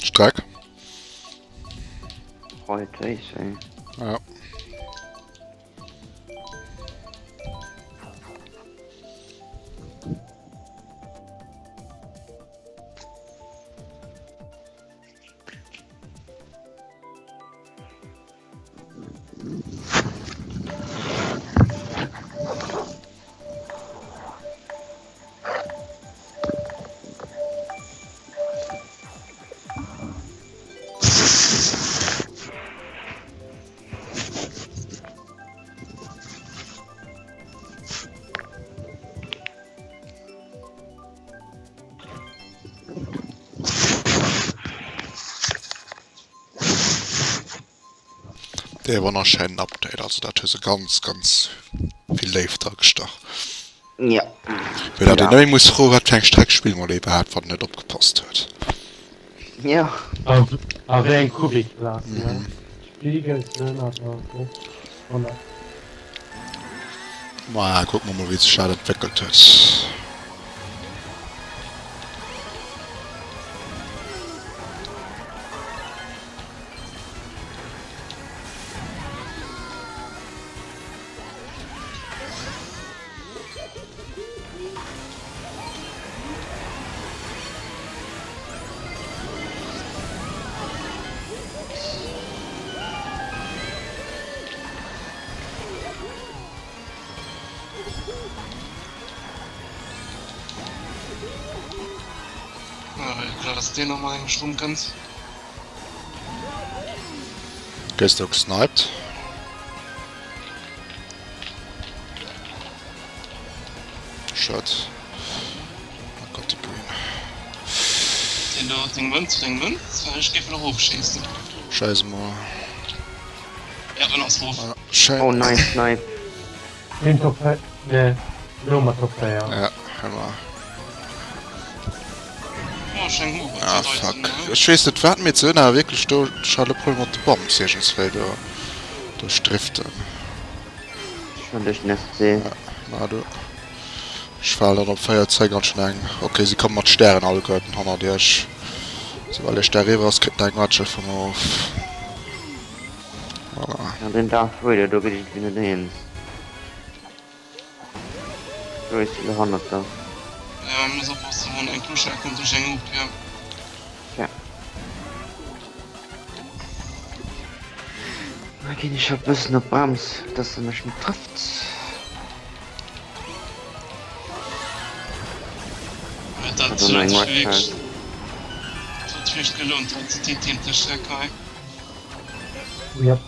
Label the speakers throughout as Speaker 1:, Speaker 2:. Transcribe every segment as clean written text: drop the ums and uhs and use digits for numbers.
Speaker 1: Streck.
Speaker 2: Royal Chase, ey.
Speaker 1: Ja. Dee wonnerschéinen Update, also dat hu se ganz ganz vill Léift dra gestach.
Speaker 2: Ja.
Speaker 1: Fir dat een net méi muss froen, wat fir eng Streck spille mer elo iwwerhaapt, wann en net opgepasst huet.
Speaker 2: Ja.
Speaker 3: A wéi eng Kubikplaaz, ne? Spiegelzylinder, 100.
Speaker 1: Maja, kucke mer mol wéi sech dat entwéckelt huet.
Speaker 4: Klar, dass deen nochmal eng Schrumm kënnt.
Speaker 1: Gëss do gesniped? Schued. Oh Gott, déi Green.
Speaker 4: Deen do huet seng Mënz, seng Mënz, ech géif en erofschéissen.
Speaker 1: Scheiss emol.
Speaker 4: Ja, en ass rof.
Speaker 1: Ah, schéin.
Speaker 2: Oh nice snipe.
Speaker 3: Een Top 4, nee, lo mat Top 4.
Speaker 1: Ja, hëmmer.
Speaker 4: Oh, schéin Huber.
Speaker 1: Ah, fuck. Ech weess net wat, mee ze hunn awer wierklech do, ech hat e Problem mat de Bombs iergendswéi do, duerch Driften.
Speaker 2: Schon duerch den SC.
Speaker 1: Ja, na du. Ech falen dann op 4 2 ganz schön eng. Okay, si kommen mat Stären alleguerten hannert iech. Soubal de Stär eriwwer ass, kritt en eng Matschel vun mer of. Voilà.
Speaker 2: Ja, den Darth Vader, do gëtt iergendwéi net eens. Do is de hannert der.
Speaker 4: Ja, muss oppassen, wann eng Kluschel kënnt duerch eng Hup, ja.
Speaker 2: Ja. Da ginn ech e bëssen op d'Brems, dass se mech net trëfft.
Speaker 4: Dat
Speaker 2: Hat och nach
Speaker 4: huet
Speaker 2: eng
Speaker 4: sech
Speaker 2: Red
Speaker 4: wierklech,
Speaker 2: Card.
Speaker 4: dat huet sech wierklech gelount, dat déi Streck hei.
Speaker 3: Yep.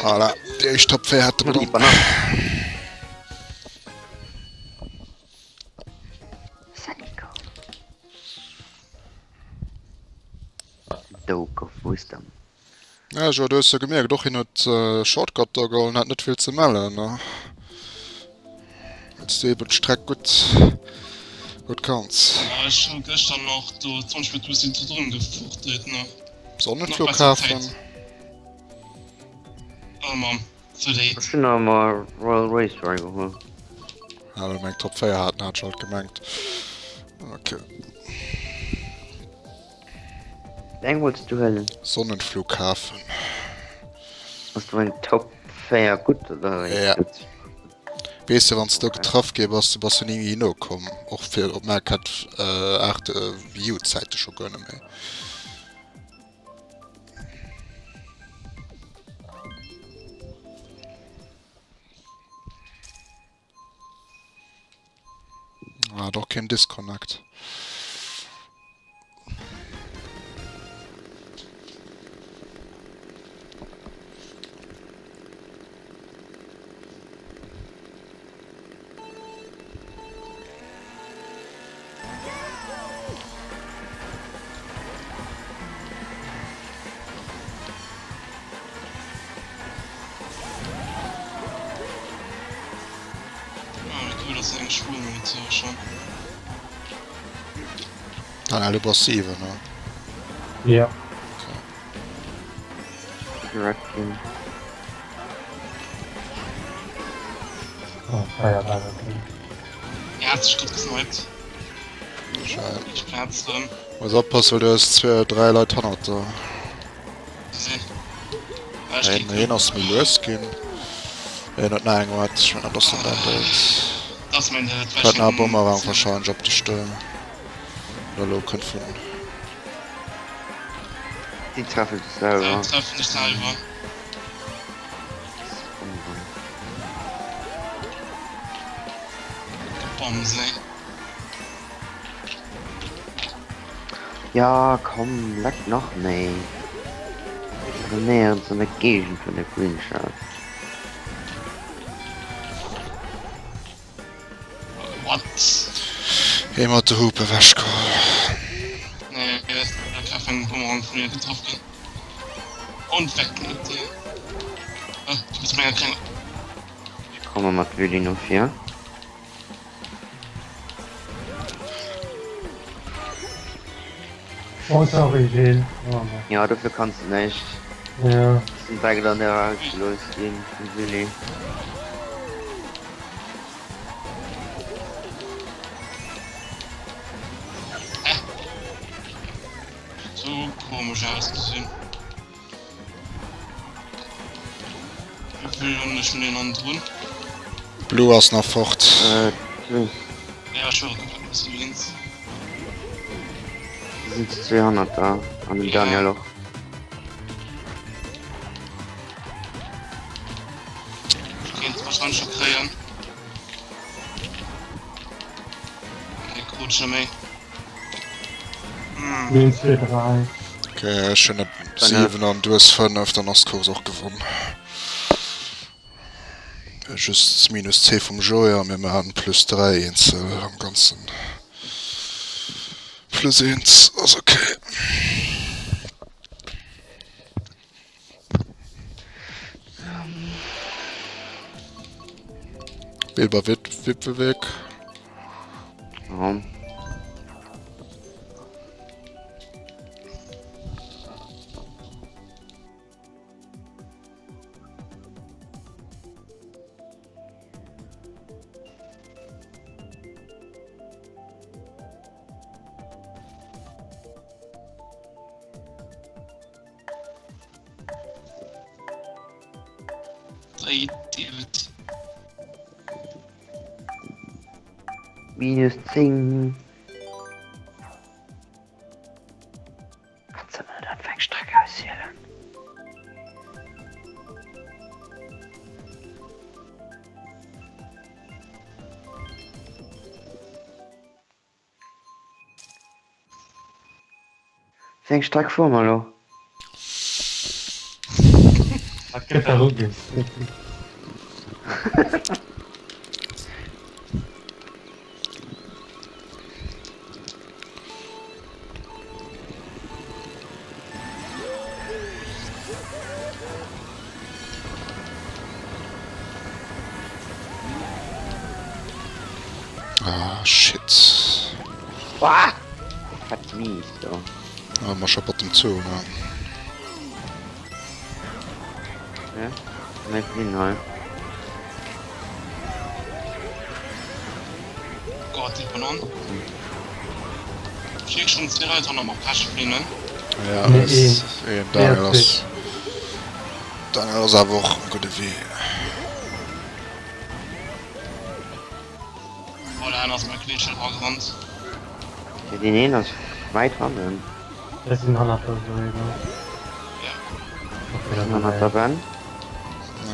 Speaker 1: Voilà, déi éischt Top 4 hätte mer dann.
Speaker 2: Doke of Wisdom.
Speaker 1: Ja, jo, du hues jo gemierkt, och hien huet Shortcut do geholl an hat net vill ze mellen, ne? Well s du eben d'Streck gutt, gutt kanns.
Speaker 4: Ja, ech hu gëschter nach do 20 Minutten bëssi dru rumgefuchtelt, ne?
Speaker 1: Sonnenflughafen.
Speaker 4: Oh Mann, zu late.
Speaker 2: Ech hunn awer Royal Raceway geholl.
Speaker 1: Ja, well meng Top 4 haten, hat ech alt gemengt. Okay.
Speaker 2: Wéi eng wollts du huelen?
Speaker 1: Sonnenflughafen.
Speaker 2: Ass do eng Top 4 gutt oder wéi?
Speaker 1: Ja. Weess de, wann s du getraff gi bass, du bass jo ni méi nokomm. Och fir op Mercat 8 Wii U-Zäite scho guer net méi. Ah, doch keen Disconnect. Ah, du bass 7, ne?
Speaker 3: Ja.
Speaker 2: Direction.
Speaker 3: Oh, Feier war okay.
Speaker 4: Er hat sech gutt gesniped.
Speaker 1: Schéin.
Speaker 4: Éischt Plaz rëm.
Speaker 1: Muss oppassen, well du hues zwee, dräi Leit hannert der.
Speaker 4: Gesinn. Ah, ech
Speaker 1: Een,
Speaker 4: kritt
Speaker 1: een ass méi lues ginn. Een huet nach eng Watt. Ech mengen, dat ass dann däin Date.
Speaker 4: Dat ass mäin Date, well
Speaker 1: Huet
Speaker 4: ech
Speaker 1: nach e
Speaker 4: den
Speaker 1: Bumerang wahrscheinlech op dech do. Oder elo kënnt vun.
Speaker 2: Déi treffen sech selwer.
Speaker 4: Déi treffen sech selwer. Gebams, ey.
Speaker 2: Ja komm, leck nach méi. Awer néierens an der Géigend vun der Green Shell.
Speaker 4: What?
Speaker 1: Ee mat de Hupe ewechgeholl.
Speaker 4: Nee, dat war eng Bumerang vun mir getraff ginn. Und weg mit dir. Ah, du bist menger klenger.
Speaker 2: Ech komme mat Willy no vir.
Speaker 3: Oh sorry Gilles. Oh, Mann.
Speaker 2: Ja, dofir kanns de näischt.
Speaker 3: Ja.
Speaker 2: Sinn direkt an der ausgelooss ginn vum Willy.
Speaker 4: Hä? So komisch ausgesinn. Wéi vill hunn ech vun deenen hannendrun?
Speaker 1: Blue ass nach fort.
Speaker 2: Äh,
Speaker 4: Ja, ech höre komplett bëssen links.
Speaker 2: sinn zu 200 da an den Daniel och.
Speaker 4: Ech kéint wahrscheinlech scho kréien. Nee, krut ech net méi.
Speaker 3: Mir hunn 2, 3.
Speaker 1: Ok, ech hunn et 7 an du hues 5, dann ass d'Course och gewonn. Just minus 10 vum Joé a mir maachen plus 3 eenzel am Ganzen. Plus 1 ass ok. Wilber Wipfelweg.
Speaker 2: Ja. Minus 10. Kannst du mir dann eng Strecke auswielen? Wéi eng Streck fuere mer elo?
Speaker 3: Wat gëtt dat uginn?
Speaker 1: Ah, shit.
Speaker 2: Wah! Wat mies do.
Speaker 1: Ah, ma scho bottom 2, ne?
Speaker 2: Ja, méi Flynn hei.
Speaker 4: Gott, déi Banan. Flieg schon zwee Leit hanner mer Pech flinnen.
Speaker 1: Ja,
Speaker 3: Nee,
Speaker 1: es,
Speaker 3: een.
Speaker 1: een Daniel
Speaker 3: Nee,
Speaker 1: ass, Daniel ass awer och um gudde Wee.
Speaker 4: Oh, der aner ass mei Kleeschen eragerannt.
Speaker 2: Ja, deen een ass wäit hannen.
Speaker 3: Ech sinn hannert der Zoé do.
Speaker 4: Ja.
Speaker 3: Okay, dat
Speaker 2: Hannert der Ben.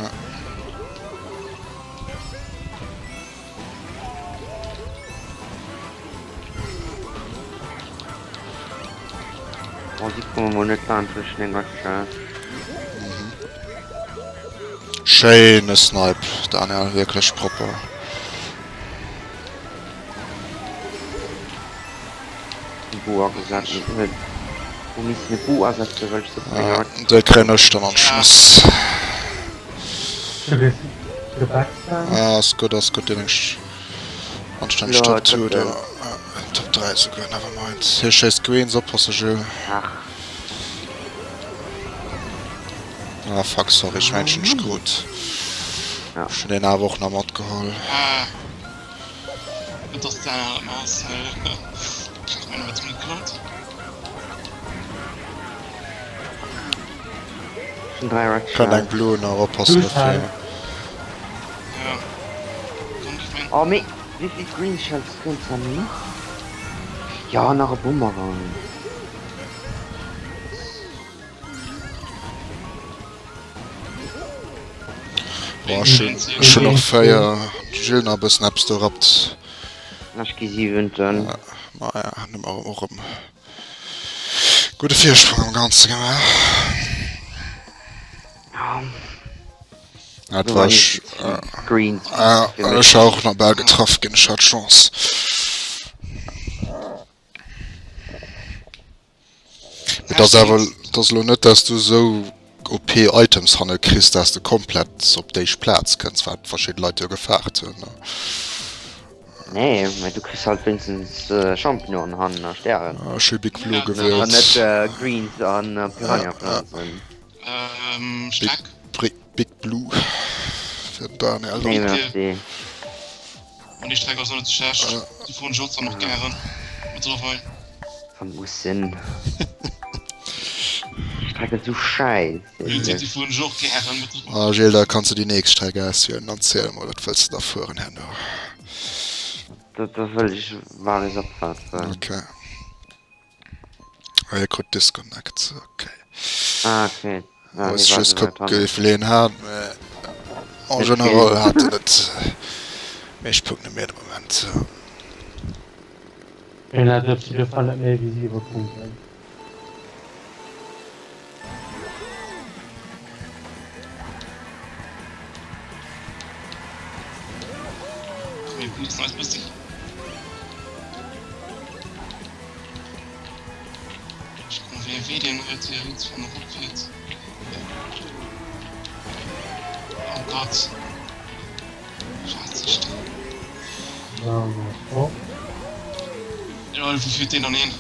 Speaker 1: Ja.
Speaker 2: Oh, si komme mol net laanscht ech eng Action.
Speaker 1: Schéine Snipe, Daniel, wierklech propper.
Speaker 2: Bu agesat huet. Hu missen e Bu asetzen, well ech soss eng
Speaker 1: Ja,
Speaker 2: Action.
Speaker 1: dee kréien ech dann an d'Schnëss.
Speaker 3: Du gëss gebackstabbed?
Speaker 1: Ah, ass gutt, ass gutt, deen eng anstänneg
Speaker 2: Ja,
Speaker 1: Top 2
Speaker 2: dat,
Speaker 1: do. Top 3 souguer, never mind. Hie schéisst Greens, oppasse Jules.
Speaker 2: Ach.
Speaker 1: Ah fuck, sorry, ech mengen ech hunn dech krut. Ech hunn deen awer och nach matgeholl.
Speaker 4: Ah. Et ass d'Anna Maus. Ech meine, wat mir geklaut.
Speaker 2: Schon 3 Red
Speaker 1: Kënnt eng Blue nach oppassen dofir.
Speaker 4: Ja. Komm, gif mir.
Speaker 2: Oh mee, wéi vill Green Shells kënnt dann nach? Ja, nach e Bumerang.
Speaker 1: Boah, ech hunn ech hunn och 4. De Gilles nach e bëssen eppes do rappt.
Speaker 2: Ech gi siwenten.
Speaker 1: Maja, hunn mer och erëm gudde Virsprong am Ganze gemaach. Dat war ech. Ech war och nach bal getraff ginn, ech hat Chance. Et ass awer et ass elo net, dass du esou OP Items hanne kriss, dass de komplett op d'éischt Plaz kënns, wat verschidde Leit jo gefaart hunn.
Speaker 2: Nee, mä du kriss halt wéinstens Champignonen hannen a Stären.
Speaker 1: Ech hu Big Blue gewielt.
Speaker 2: An net Greens an Piranha-Planzen.
Speaker 4: Streck.
Speaker 1: Big Blue fir den Daniel.
Speaker 2: Nee, merci.
Speaker 4: An déi Streck ass och net sou schlecht. Déi fueren ech och zwar nach gären mëttlerweil.
Speaker 2: Wann et muss sinn. Déi Streck ass sou schäiss.
Speaker 4: Déi fueren ech och gären mëttlerweil.
Speaker 1: Ah Gilles, da kanns de déi nächst Streck auswielen. Dann ziel emol, wat wëlls de da fueren herno?
Speaker 2: Da wëll ech Varis Abfahrt fueren.
Speaker 1: Okay. Ah, hie krut Disconnect, okay.
Speaker 2: Ah, okay.
Speaker 1: Ah, Muss just kucken, wéi vill een hat, mä en général hat en net meescht Punkte méi de Moment.
Speaker 3: Hien hat op jidde Fall net méi wéi 7 Punkten.
Speaker 4: Komm, mir boosten eis bëssi. Ech kucken wéi wéi deen huet hier riets vun erop fiert. Oh Gott. Scheiße Stau.
Speaker 3: Oh.
Speaker 4: Lol, wou fiert deen dann hin?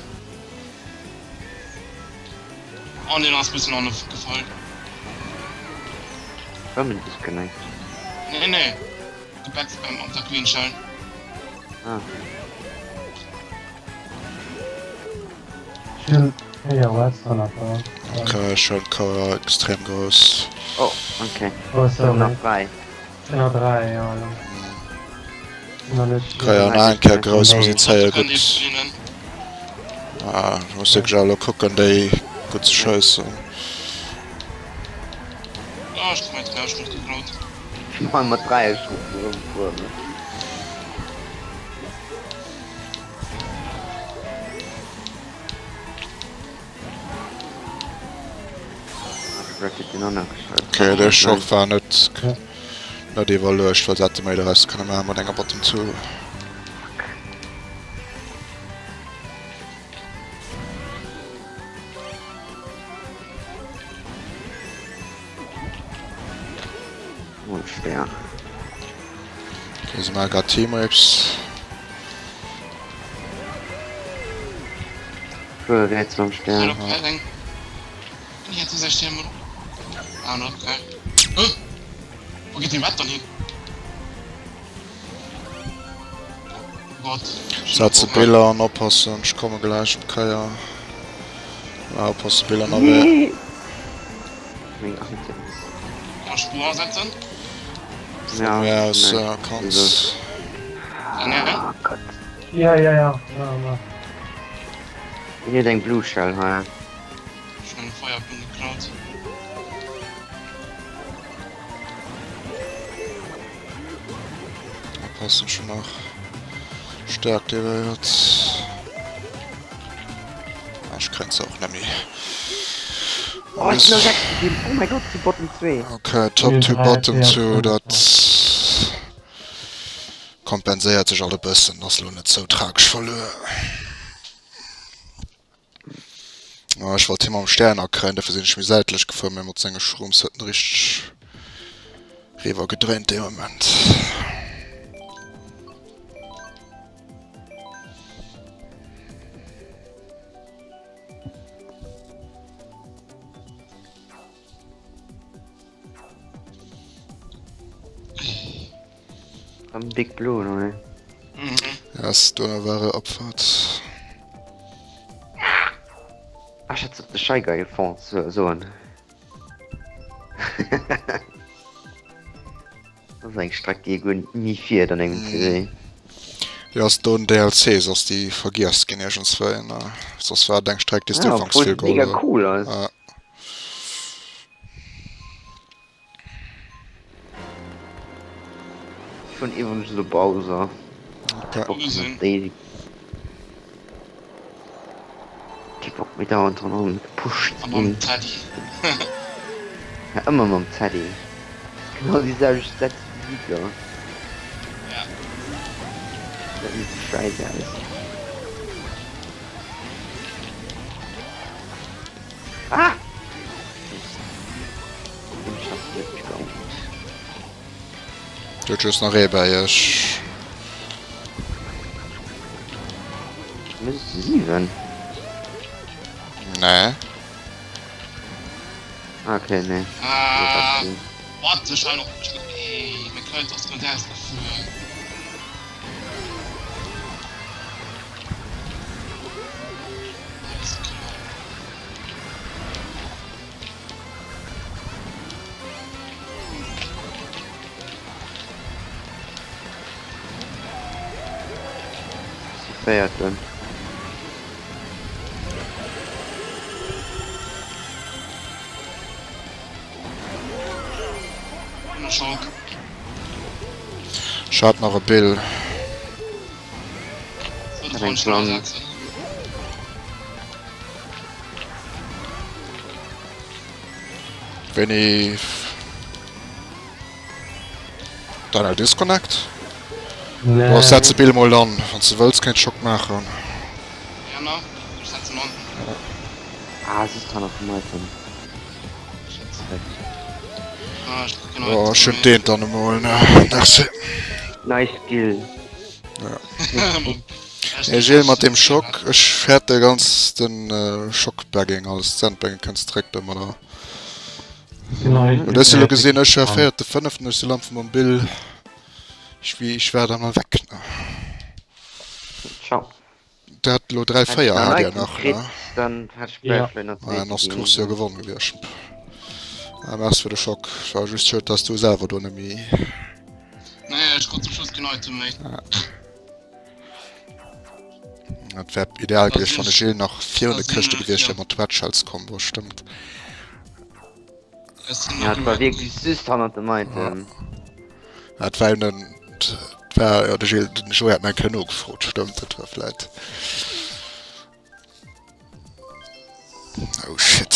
Speaker 4: Oh nee, ass bëssen an gefall.
Speaker 2: Rëm en Disconnect.
Speaker 4: Nee nee. Gebackspam op der Green Shell.
Speaker 2: Ah.
Speaker 1: Okay, ech hunn d'Cover extrem grouss.
Speaker 2: Oh, okay.
Speaker 3: Oh, sorry.
Speaker 2: Nach 3.
Speaker 3: Nach 3, ja.
Speaker 1: Okay, an eng Kéier grouss muss ich zéien, gutt. Ah, muss wierklech elo kucken, déi gutt ze schéissen.
Speaker 4: Ah, ech krut mäi Dräierschruff geklaut.
Speaker 2: Ech mat Dräierschruff erëmfueren.
Speaker 1: Okay, de Schoch war net net iwwerluecht, well se hätte méi doraus kënne maache mat enger Bottom 2.
Speaker 2: Oh, schwer.
Speaker 1: Okay, se maache grad Teamwipes.
Speaker 2: Puer Rätsel am Stern.
Speaker 4: Wo geet dee Watt dann hin? Oh Gott.
Speaker 1: Setze Biller an oppassen, ech komme gläich op d'Kéier. Ah, oppassen, Biller na wéi.
Speaker 2: Meng Items.
Speaker 4: Kann ech Spur asetzen?
Speaker 1: Vun mir aus kanns.
Speaker 4: Ah
Speaker 2: Gott.
Speaker 3: Ja, ja, ja. Ma, ma.
Speaker 2: Hien huet eng Blue Shell hei.
Speaker 4: Ech hun eng Feierblumm geklaut.
Speaker 1: Oppassen, schon nach Stärkt iwwert. Ah, ech kréien se och net méi.
Speaker 2: Oh, ech sinn nach sechste ginn. Oh mein Gott, zu Bottom 2.
Speaker 1: Okay, Top 2, Bottom 2, dat kompenséiert sech alt e bëssen. Ass lo net sou tragesch verluer. Ah, ech wollt hie mam Stern akréien, dofir sinn ech méi säitlech gefuer, mee mat senge Shrooms huet en richteg riwwer gedréint dee Moment.
Speaker 2: Am Big Blue, ne?
Speaker 4: Mhm.
Speaker 1: Yes, do war e Abfahrt.
Speaker 2: Ah, ich hätte de Shy Guy gefonnt, so, soen. Das ass eng Streck, déi ee guer ni fiert an engem CD.
Speaker 1: Jo, ass do en DLC, soss déi vergiess ginn iergendswéi, ne? Soss war et eng Streck, déi s du
Speaker 2: Ja,
Speaker 1: ufanks
Speaker 2: obwuel
Speaker 1: vill
Speaker 2: se mega
Speaker 1: geholl hues.
Speaker 2: cool ass.
Speaker 1: Ja.
Speaker 2: Ech hunn iwwregens elo Bowser.
Speaker 1: Okay.
Speaker 2: Bock net déi. Kee Bock méi dauernd dran rum gepusht ze
Speaker 4: A mam
Speaker 2: ginn.
Speaker 4: Teddy.
Speaker 2: Ja, ëmmer mam Teddy. Genau déi selwecht Stats wéi Giga.
Speaker 4: Ja.
Speaker 2: Dat net sou scheiss aus. Ah!
Speaker 1: Du huet just nach ee bäi iech.
Speaker 2: Mir si 7.
Speaker 1: Nee.
Speaker 2: Ah, okay, nee.
Speaker 4: Ah, what? Ech war noch. Ey, mein Charakter ass grad ausgefuer. Alles klar.
Speaker 2: Si féierten.
Speaker 1: Ech hat nach e Bill.
Speaker 2: Hat eng Pflanz.
Speaker 1: Wéini Daniel Disconnect?
Speaker 3: Nee.
Speaker 1: Boah, setz de Bill mol an, wann s de wëlls kéint Schock maachen.
Speaker 4: Ja, na, ech setzen an.
Speaker 2: Ah, se ist hannert dem Item.
Speaker 4: Ah, ech kucken
Speaker 1: Oh, ech hunn deen dann emol, ne? Merci.
Speaker 2: Nice Skill.
Speaker 1: Hey Gilles, mat deem Schock, ech fäerte ganz den Schockbagging, alles Sandbagging kënns zréck domadder. Hues du lo gesinn, ech war véierte, fënneften, ech si lampe mam Bill, ech wéi ech war dann mal weg, ne?
Speaker 2: Ciao.
Speaker 1: Der hat lo 3, 4 hat Dir nach, ne?
Speaker 2: Dann hat ich
Speaker 3: Ja.
Speaker 2: vielleicht noch
Speaker 1: Ah, dann ass d'Course jo gewonnen gewiescht. Ah, merci fir de Schock. War just schued, dass du selwer do net méi.
Speaker 4: Nee, ech krut zum Schluss keen Item méi.
Speaker 1: Et wär ideal gewiescht, wann de Gilles nach virun de
Speaker 4: Da sinn
Speaker 1: Këschte
Speaker 4: wir
Speaker 1: gewiescht wär
Speaker 4: vier.
Speaker 1: mat Twetschels-Kombo, stëmmt.
Speaker 4: Es sinn
Speaker 2: Ja,
Speaker 4: nach
Speaker 2: et war
Speaker 4: genug.
Speaker 2: wierklech just hannert dem Item.
Speaker 1: Ja, et war eben den, et war, jo, de Gilles, den Joé hat nach eng Kéier nogefrot, stëmmt, dat war vläit. Oh shit.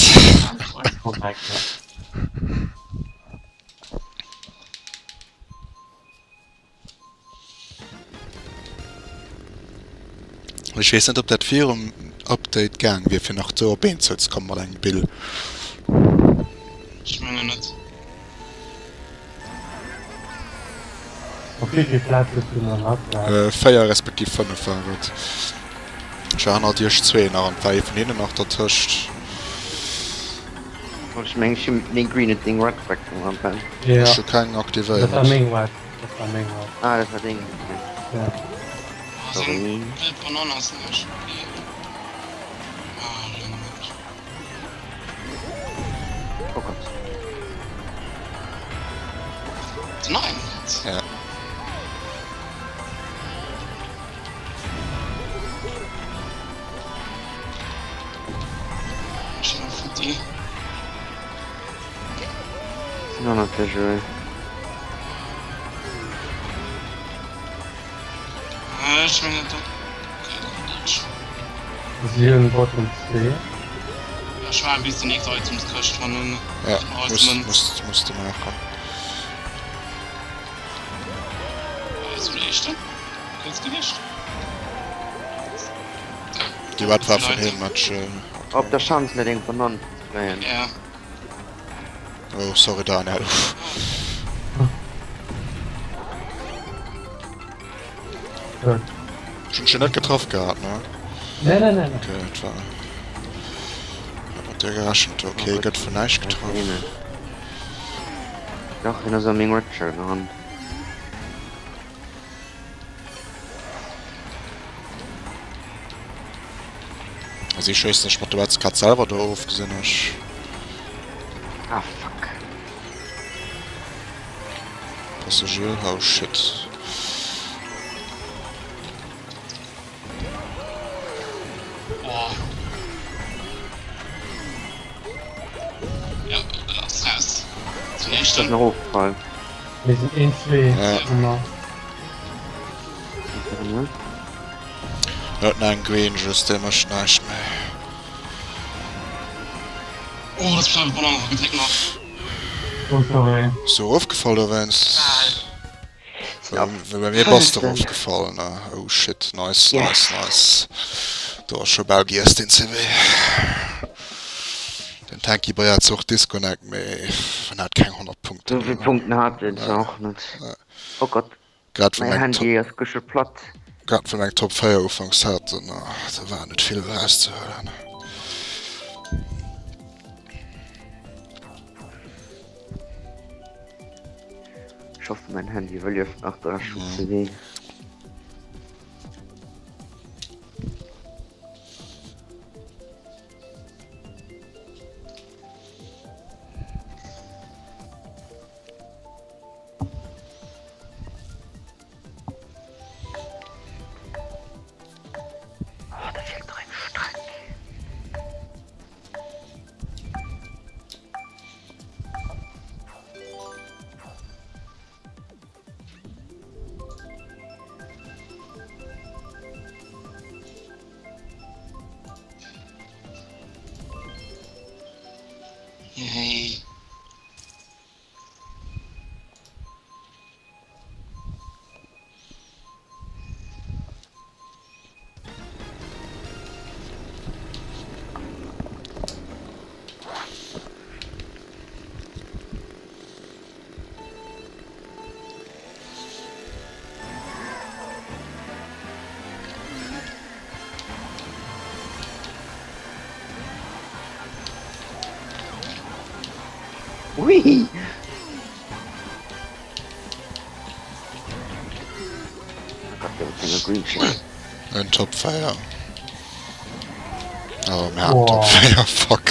Speaker 1: Ech weess net op dat virum Update gaang wier fir nach do op een zou ze kommen mat engem Bill.
Speaker 4: Ech mengen net.
Speaker 3: Op wéi vill Plaz hues du nach aktuell?
Speaker 1: 4 respektiv 5 war et. Ech war hannert iech zwee nach an et war ee vun hinnen nach dertëscht.
Speaker 2: Ech mengen ech hunn meng green et deng Red Flag vum Anfang.
Speaker 3: Ja.
Speaker 1: Ech hu keng
Speaker 3: Dat war
Speaker 1: aktivéiert.
Speaker 3: meng Red. Dat war meng Red.
Speaker 2: Ah dat war deng, okay.
Speaker 3: Ja.
Speaker 4: Ah, seng
Speaker 2: Sorry.
Speaker 4: Wild Bananas nicht. Okay. Ah, Lennart.
Speaker 2: Oh Gott.
Speaker 4: Nein.
Speaker 1: Ja.
Speaker 2: Sinn hannert der Joé.
Speaker 3: Si hunn Bottom 2.
Speaker 1: Ja, muss, muss, muss de maachen. Déi wat war vun him mat
Speaker 2: Op der Chance net eng Banann ze kréien.
Speaker 4: Ja.
Speaker 1: Oh sorry Daniel. Ech hunn dech net getraff gehat ne?
Speaker 3: Nee nee nee.
Speaker 1: Okay, dat war. Hat mat dir gerechent. Okay, gëtt vun näischt getraff.
Speaker 2: Dach, hien ass a meng Red Shell gerannt.
Speaker 1: Si schéissen sech mat der Wetzkaz selwer do of, gesinn ech.
Speaker 2: Ah fuck.
Speaker 1: Passe Gilles, oh shit.
Speaker 4: Boah. Ja, ass raus. Zum
Speaker 2: Ass
Speaker 4: éischten.
Speaker 2: nach ofgefall.
Speaker 3: Mir sinn 1, 2
Speaker 1: Ja.
Speaker 3: ëmmer.
Speaker 1: Huet nach eng Green just, dee mécht näischt méi.
Speaker 4: Oh, das ist Banane gedréckt nach.
Speaker 3: Oh sorry.
Speaker 1: Bass du erofgefall dowéinst?
Speaker 2: Ja.
Speaker 1: Well bei mir bass de erofgefall, ne? Oh shit, nice,
Speaker 2: Yes.
Speaker 1: nice, nice. Do ass scho bal giess den CW. Den Tanky Boy hat zwar och Disconnect, mee en hat keng 100 Punkten.
Speaker 2: Souvill Punkten hat en zwar och net. Oh Gott,
Speaker 1: Grad wou
Speaker 2: mäin
Speaker 1: meng Top,
Speaker 2: Handy ass gësche platt.
Speaker 1: grad wou meng Top 4 ufanks haten, da war net vill erauszehuelen.
Speaker 2: Ech hoffen mäin Handy iwwerlieft nach de Rescht vum CW. Oh, da feelt nach eng Streck.
Speaker 4: Yay.
Speaker 2: Ui! Oh Gott, der huet senge Green Shell.
Speaker 1: En Top 4. Oh, mir haten
Speaker 3: Boah.
Speaker 1: Top 4, fuck.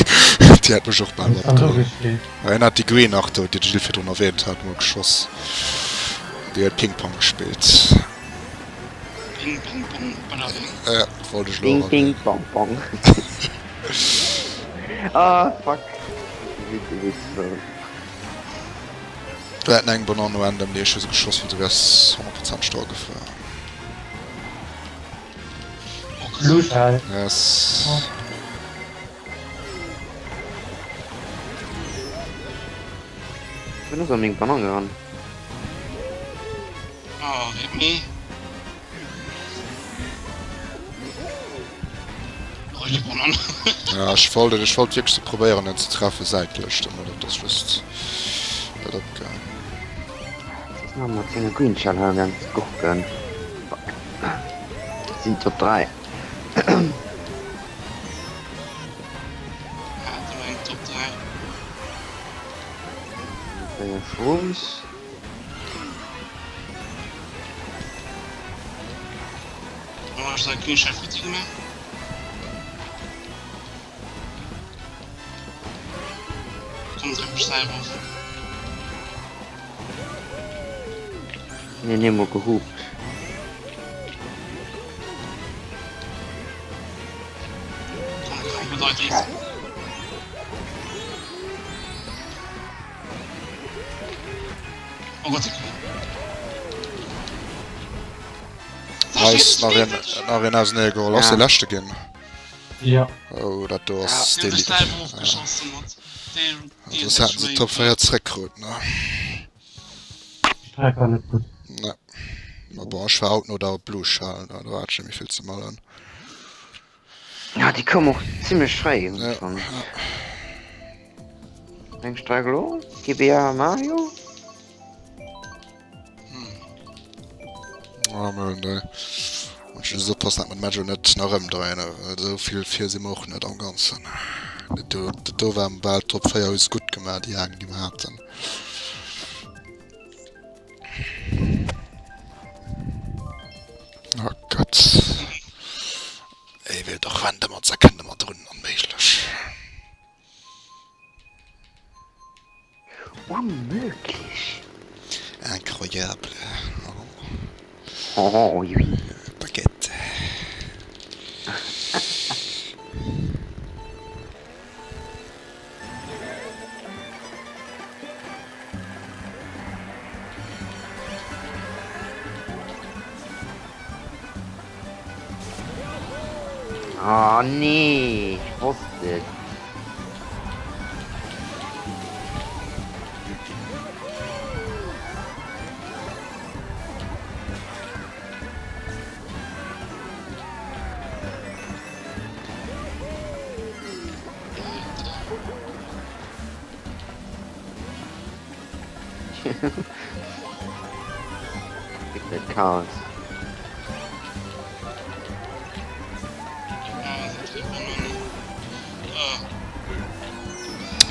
Speaker 1: Déi hat mech och bal
Speaker 3: An do
Speaker 1: matgeholl.
Speaker 3: gesteet.
Speaker 1: En hat déi Green nach do, déi de Gilles virdrun erwähnt hat, mol geschoss. Déi huet Ping-Pong gespillt.
Speaker 4: Ping, pong, pong, bada bing.
Speaker 1: Ja, wollt ech elo
Speaker 2: Ding
Speaker 1: och
Speaker 2: ding
Speaker 1: erwähnen.
Speaker 2: bong bong. Ah fuck. Witz, Witz, sorry.
Speaker 1: Do hätten eng Banane random déi ech hu se geschoss hunn, se wärs 100% stoer gefuer.
Speaker 3: Blue Shell.
Speaker 1: Yes.
Speaker 2: Wien ass an meng Banane gerannt?
Speaker 4: Oh, rip me. Oh, die Banane.
Speaker 1: Ja, ech wollt et, ech wollt wierklech se probéieren en ze treffen säitlech, dann huet et ass just net opgaang.
Speaker 2: Ass nach mat senger Green Shell hei am Gurken. Fuck. Sinn Top 3.
Speaker 4: Ja, du eng Top 3.
Speaker 2: 4 Shrooms.
Speaker 4: Oh, ech soll Green Shell futti gemaach. Komm, drück mich selber auf.
Speaker 2: Nee, nee, mol gehupt.
Speaker 4: Komm, komm, bedeutet. Oh Gott,
Speaker 1: Nice, nach een, nach een auseneegeholl. Ass
Speaker 2: Ja.
Speaker 1: de leschte ginn.
Speaker 3: Ja.
Speaker 1: Oh, dat do ass
Speaker 4: Die
Speaker 1: dee.
Speaker 4: sech selber ofgeschossen hat. Die, die
Speaker 1: Soss hätten se Top 4 zréckkrut, ne?
Speaker 3: Die Streck war net gutt.
Speaker 1: Ne. Ma bon, ech war haut no der Blue Shell, ne? Da hat ech net méi vill ze mellen.
Speaker 2: Ja, déi koum och zimmlech fréi
Speaker 1: Ja.
Speaker 2: schon. Eng Streck elo? GBA Mario?
Speaker 1: Oh, mir hunn déi. Muss just oppassen, dat mer de Match elo net nach ëmdréien, well esou vill vir si mer och net am Ganzen. Dat do, dat do war bal Top 4 hu se gutt gemaach, déi eng, déi mer haten. Oh Gott. Wann ee wéilt och rennt ëmmer d'Sekonn ëmmer drun, onméiglech.
Speaker 2: Unmöglich.
Speaker 1: Incroyable.
Speaker 2: Oh, oui, oui.
Speaker 1: Baguette.
Speaker 2: Oh nee, ich wusste es. Chaos.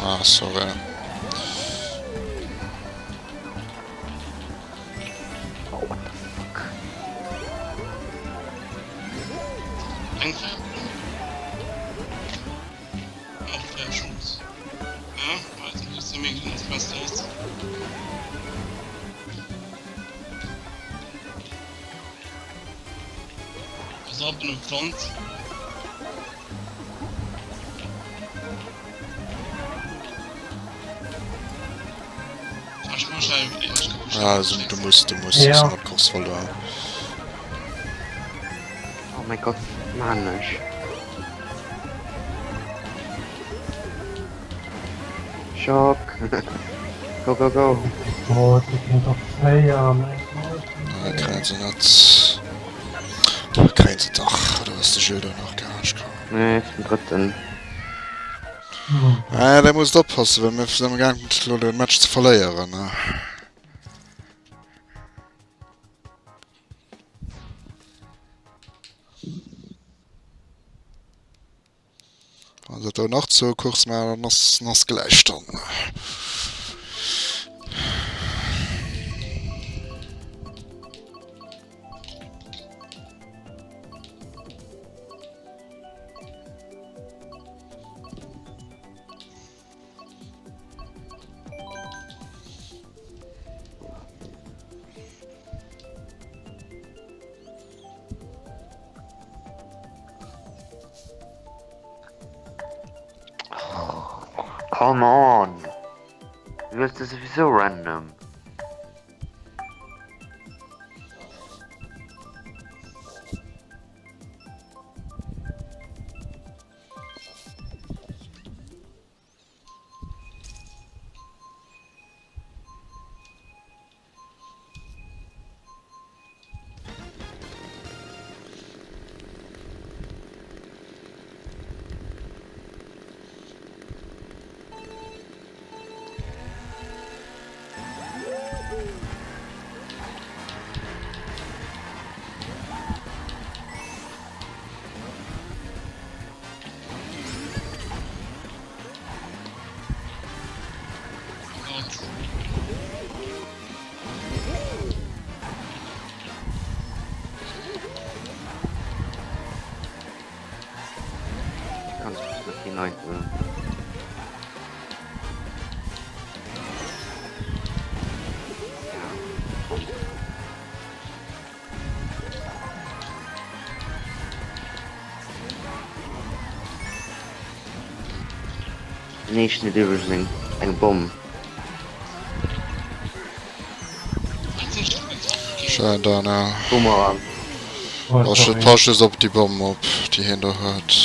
Speaker 1: Ah, sorry.
Speaker 2: Oh, what the fuck?
Speaker 1: Ja, also, du musst, du musst
Speaker 3: Ja.
Speaker 1: ja. Kurs voll da.
Speaker 2: Oh mein Gott, Mann, ech. Schock. Go, go, go.
Speaker 3: Oh, déi kënnt op 4, mäin Gott.
Speaker 1: Nein, kréien se net. Kréien se dach. Oder ass de Jules do nach gearscht komm?
Speaker 2: Nee, ech sinn Drëtten.
Speaker 1: Ah, da musst oppassen, well mir sinn am Gaang elo den Match ze verléieren. Ne? Wann se do nach zur Course maachen, dann ass, dann ass gläich dann.
Speaker 2: Come on! Du wirst das sowieso random. Ganz kurz hinein. Nee, ech net iwwregens eng eng Bomm.
Speaker 1: Schein Dana.
Speaker 2: Boomerang.
Speaker 3: Oh,
Speaker 1: Pass
Speaker 3: sorry.
Speaker 1: pass just op déi Bomm op, déi hien do huet.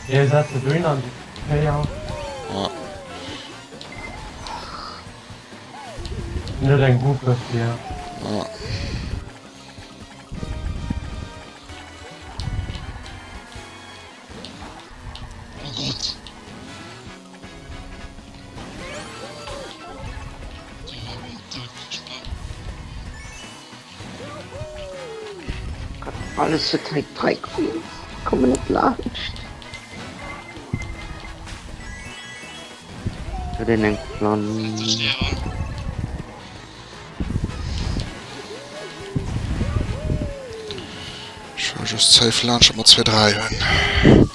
Speaker 3: Hie setzt se dohin an déi Kéier.
Speaker 1: Ja.
Speaker 3: Hien huet eng Hupe fir.
Speaker 1: Ja.
Speaker 4: Oh Gott.
Speaker 2: Alles für Type 3 Queens. Kommen net laanscht. Huet een eng Plan?
Speaker 1: Ech war. Just safe laanscht mat 2, 3 hunn.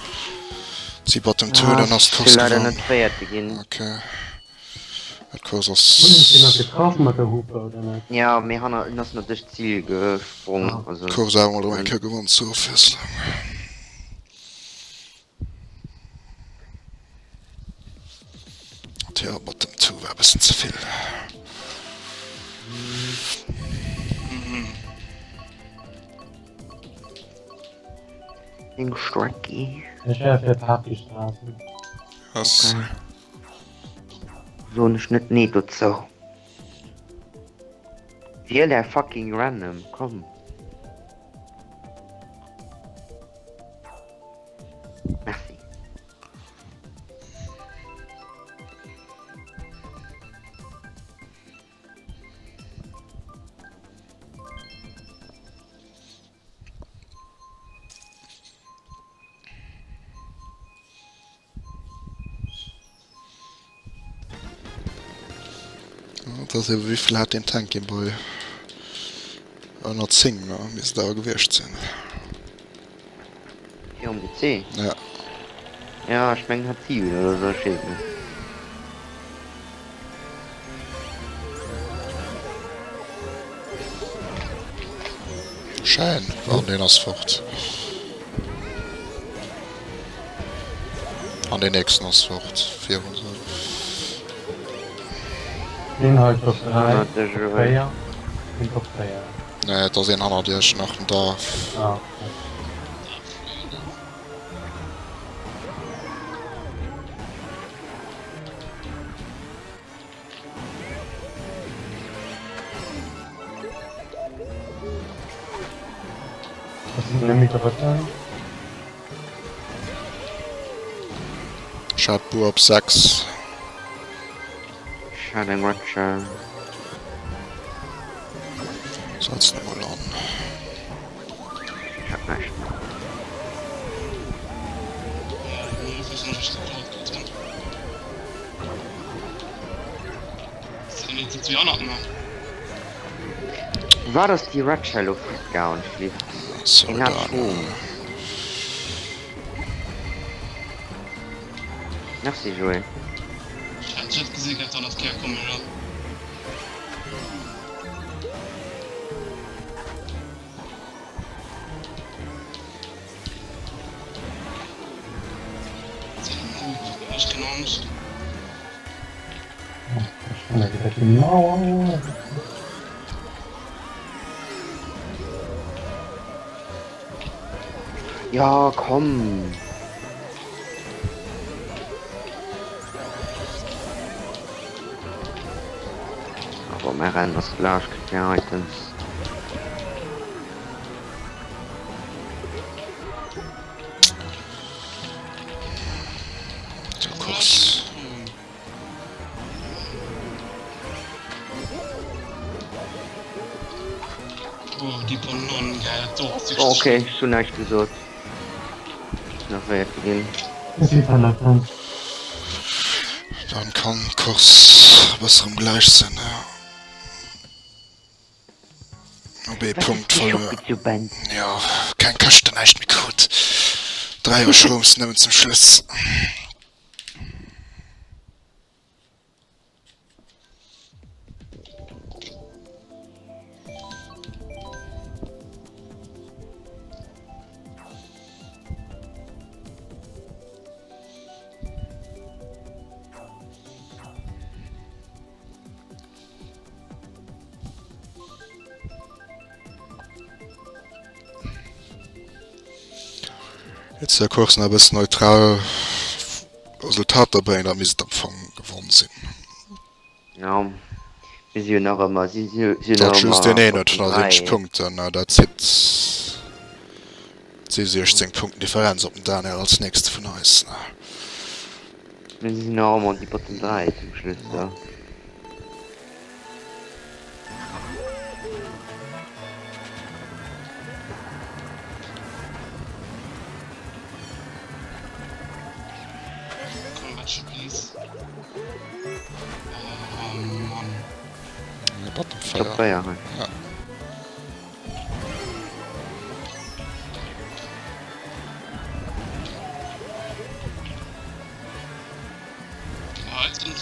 Speaker 1: Si Bottom 2, dann ass d'Course
Speaker 2: gewonnen. Leider net Véierte ginn.
Speaker 1: Okay. D'Course ass.
Speaker 3: Hunn ech deen nach getraff mat der Hupe oder net?
Speaker 2: Ja, mee hanner en ass nach duerch d'Zil gesprong.
Speaker 1: Ah. D'Course awer mol erëm eng Kéier gewonnen zur Ofwiesslung. Tja, mat dem Zu war e bëssen ze vill.
Speaker 2: Eng Strecki.
Speaker 3: Ech wär fir Partystraßen.
Speaker 1: Was?
Speaker 2: Okay. Soen ech net nee dozou. Wiel är fucking random, komm. Merci.
Speaker 1: Dat ass ebe wéivill hat deen Tank Game Boy? Ënner 10 ne misst et awer gewiescht sinn.
Speaker 2: Fir um PC?
Speaker 1: Ja.
Speaker 2: Ja, ech mengen hat 7 oder sou, ech weess et net.
Speaker 1: Schein, an deen ass fort. An deen nächsten ass fort virun se.
Speaker 3: Deen hei Top 3, Top 4, deen Top 4.
Speaker 1: Nee, et ass een hannert iech nach, den Darth.
Speaker 3: Ah, okay.
Speaker 1: Ech hat Buer op 6.
Speaker 2: Ech hat eng Rutcher.
Speaker 1: Setz en emol an.
Speaker 2: Ech hat näischt méi. Wat ass déi Red Shell lo fortgaangen?
Speaker 1: Sorry
Speaker 2: Een hat
Speaker 1: Daniel.
Speaker 2: Schrom. Merci Joé. Ja komm. Aber mä Rennen ass gläich, kritt keng Items.
Speaker 1: Course.
Speaker 2: Okay, ech hunn näischt gesot. Nach Véierte ginn.
Speaker 1: Dann kann d'Course e bësse rëm gläich sinn, ja. Op ee Punkt verluer. Jo, keng Këschten, näischt méi krut. 3 Shrooms nëmmen zum Schluss. Jetzt der Course nach e bëssen neutral Resultater bréngen, da misst et am Fong gewonn sinn.
Speaker 2: Ja, mir si jo nach ëmmer, si si jo
Speaker 1: Dat
Speaker 2: nach
Speaker 1: just deen
Speaker 2: ëmmer
Speaker 1: een
Speaker 2: op
Speaker 1: huet
Speaker 2: den
Speaker 1: 170
Speaker 2: 3.
Speaker 1: Punkten, dat zitt si 16 Punkten Differenz op den Daniel als nächste vun eis.
Speaker 2: Mir sinn nach ëmmer déi Bottom 3 zum Schluss da.
Speaker 1: Bottom
Speaker 2: Top
Speaker 1: 4.
Speaker 2: 4 hei.
Speaker 1: Ja.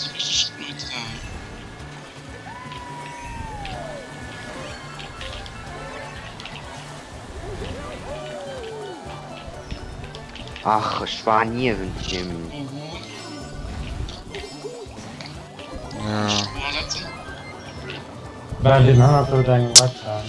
Speaker 4: sou richteg neutral.
Speaker 2: Ach, ech war niewent him.
Speaker 4: Oho.
Speaker 1: Ja.
Speaker 4: Spur setzen.
Speaker 3: Well deen hannert huet eng Webcam.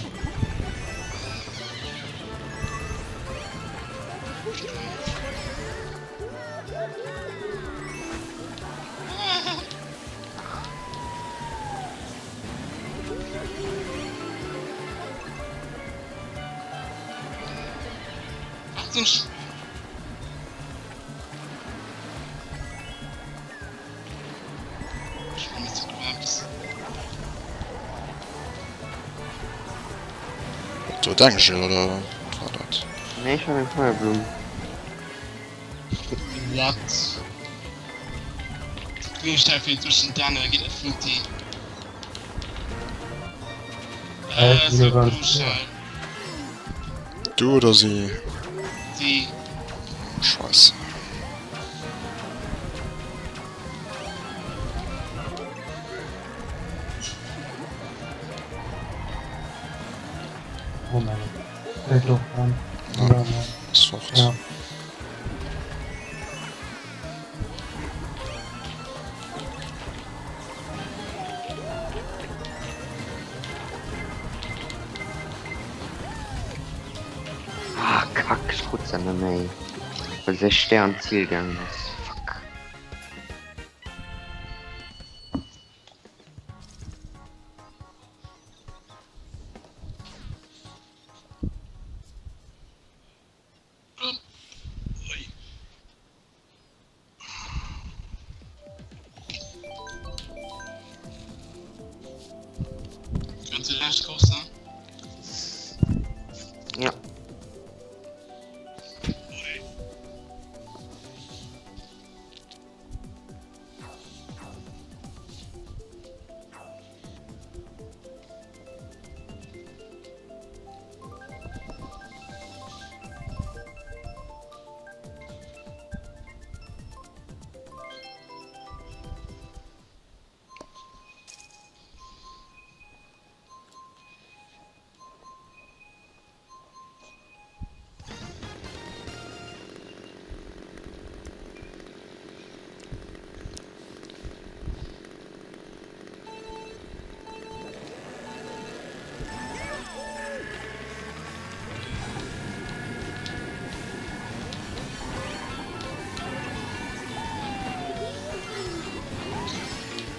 Speaker 1: Do denke oder war dat?
Speaker 2: Nee, ech hat eng Feuerblumm.
Speaker 4: What? Grünstein fehlt zwischen Daniel geht FNT.
Speaker 3: Äh,
Speaker 4: Äh, so
Speaker 3: mir war-
Speaker 4: Grünstein.
Speaker 1: Du oder sie?
Speaker 4: Die.
Speaker 1: Scheiße.
Speaker 3: Moment. Fällt doch an.
Speaker 1: Ja.
Speaker 3: Ja,
Speaker 1: Ass fort.
Speaker 3: ja.
Speaker 2: Ah, kack, ech krut se net méi. Well säi Stär an d'Zil gaangen ass. Fuck.
Speaker 4: Ganz die letzte Course, ne?
Speaker 2: Ja.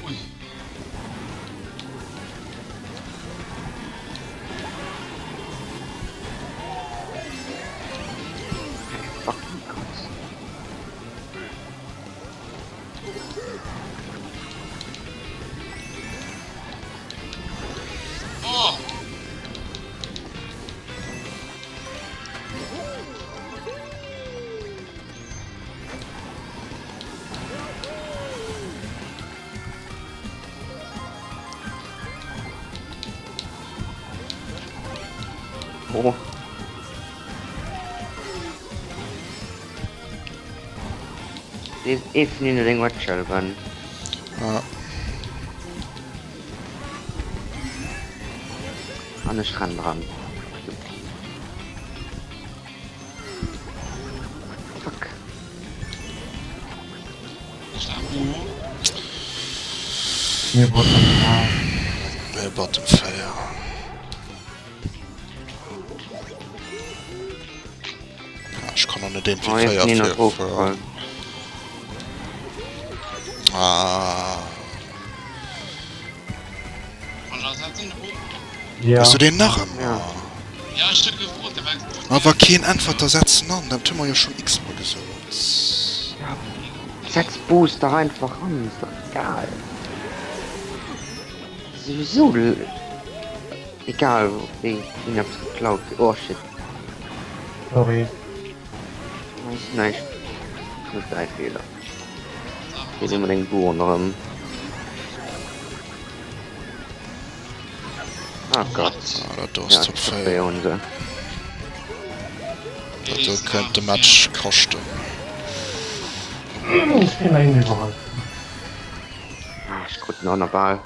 Speaker 4: Ui.
Speaker 2: Fucking Gott.
Speaker 4: Oh!
Speaker 2: Oh. Ee vun hinnen huet eng Red Shell Gun.
Speaker 1: Ja.
Speaker 2: An ech rennen dran. Fuck.
Speaker 3: Mir Bottom 3.
Speaker 1: Mir Bottom 4. Ja, ech kann och net een
Speaker 2: Oh,
Speaker 1: fir
Speaker 2: ee vun
Speaker 1: 4
Speaker 2: hinnen ass
Speaker 1: fir
Speaker 2: ofgefall.
Speaker 1: Ah.
Speaker 3: Ja.
Speaker 1: Hues du deen nach ëmmer?
Speaker 2: Ja.
Speaker 4: Ja, ech hu gefrot, awer.
Speaker 1: Ma wa keen äntwert, da setz en an. Dat hu mer jo schonn x-mol gesot.
Speaker 2: Ja, setz Boost dach einfach an, ist doch egal. Souwisou egal, wéi wien eppes geklaut kritt. Oh shit.
Speaker 3: Sorry.
Speaker 2: Ass näischt, net däi Feeler. Geet ëmmer deng Bu ronderëm. Ah Gott.
Speaker 1: Ah, dat do ass
Speaker 2: Ja,
Speaker 1: Top
Speaker 2: Top
Speaker 1: 4.
Speaker 2: 4 hunn se.
Speaker 1: Dat do kënnt de Match kaschten.
Speaker 3: Ech ginn nach een iwwerall.
Speaker 2: Ah, ech krut den och nach bal.